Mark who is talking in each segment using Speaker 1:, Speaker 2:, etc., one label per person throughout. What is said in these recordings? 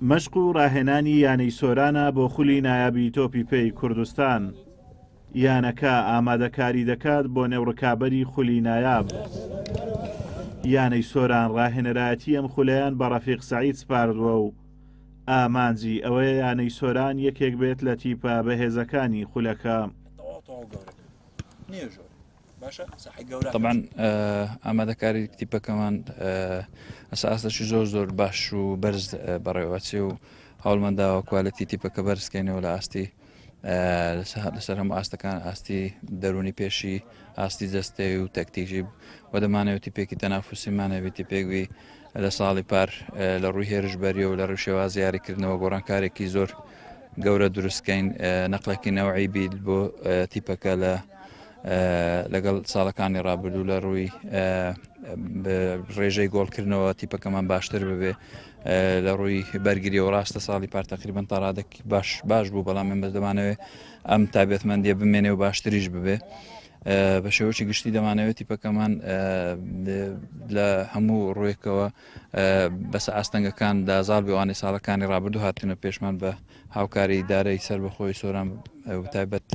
Speaker 1: مەشق و ڕاهێنانی یانەی سۆرانە بۆ خولی نایابی تۆپی پێی کوردستان. یانەکە ئامادەکاری دەکات بۆ نێو ڕکابەری خولی نایاب. یانەی سۆران ڕاهێنەرایەتی ئەم خولەیان بە ڕەفیق سەعید سپاردووە و ئامانجی ئەوەیە یانەی سۆران یەکێک بێت لە تیپە بەهێزەکانی خولەکە.
Speaker 2: تەبعەن ئامادەکاری تیپەکەمان ئەسا ئاستەکی زۆر زۆر باش و بەرز بەڕێوەچێ و هەوڵمان داوە quality تیپەکە بەرزکەینەوە لە ئاستی لەسەر هەموو ئاستەکان ئاستی دەرونی پێشی ئاستی جەستەی و تەکتیکی و دەمانەوە تیپێکی تەنافوسیمانەبی تیپێکوی لە ساڵی پار لە ڕووی هێرشبەریەوە لە ڕووی شێوازی یاریکردنەوە گۆڕانکارێکی زۆر گەورە دروستکەین نەقلێکی نەوعی بیت بۆ تیپەکە لە لەگەڵ ساڵەکانی ڕابردوو لە ڕووی ڕێژەی گۆڵکردنەوە تیپەکەمان باشتر ببێ لە ڕووی بەرگری و ڕاستە ساڵی پار تقریبان تاڕادێک باش باش بوو بەڵام ئێمە دەمانەوێت ئەم تابێتمەندیە بمێنێ و باشتریش ببێ. بە شێوەکی گشتی دەمانەوێت تیپەکەمان لە هەموو ڕوویەکەوە بەسە ئاستەنگەکان دازال بێوانی ساڵەکانی ڕابردوو هاتنە پێشمان بە هاوکاری ئیدارەی سەر بەخۆی سۆران تایبەت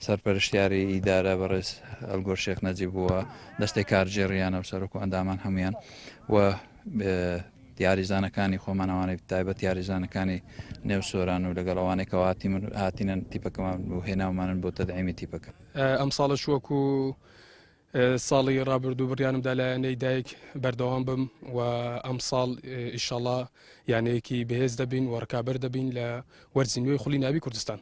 Speaker 2: سەرپەرشتیاری ئیدارە بەڕێز ئەلگۆر شێخ نەجیب بووە دەستەی کارگێڕیانە و سەرۆک و ئەندامان هەمویان و یاریزانەکانی خۆمان ئەوانەی تایبەت یاریزانەکانی نێو سۆران و لەگەڵ ئەوانەی کە هاتینن تیپەکەمان و هێناومانن بۆ تەدعیمی تیپەکە.
Speaker 3: ئەم ساڵەش وەکو ساڵی ڕابردوو بڕیارمدا لە یانەی دایک بەردەوام بم و ئەم ساڵ ئیشەڵا یانەیەکی بەهێز دەبین و ڕکابەر دەبین لە وەرزی نوێی خولی ناوی کوردستان.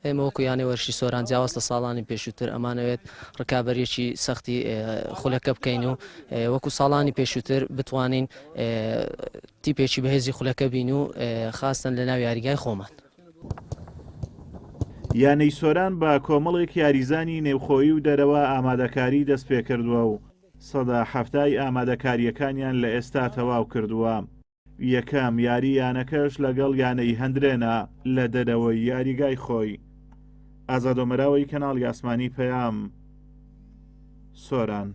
Speaker 4: ئێمە وەکو یانەی وەرشی سۆران جیاواز لە ساڵانی پێشووتر ئەمانەوێت ڕکابەریەکی سەختی خولەکە بکەین و وەکو ساڵانی پێشووتر بتوانین تیپێکی بەهێزی خولەکە بین و خاستن لە ناو یاریگای خۆمان.
Speaker 1: یانەی سۆران بە کۆمەڵێک یاریزانی نێوخۆیی و دەرەوە ئامادەکاری دەستپێکردووە و 70% ئامادەکارییەکانیان لە ئێستا تەواو کردووە. یەکەم یاری یانەکەش لەگەڵ یانەی هەندرێنە لە دەرەوەی یاریگای خۆی. ئازاد ئۆمەراوەی کەناڵی ئاسمانی پەیام، سۆران.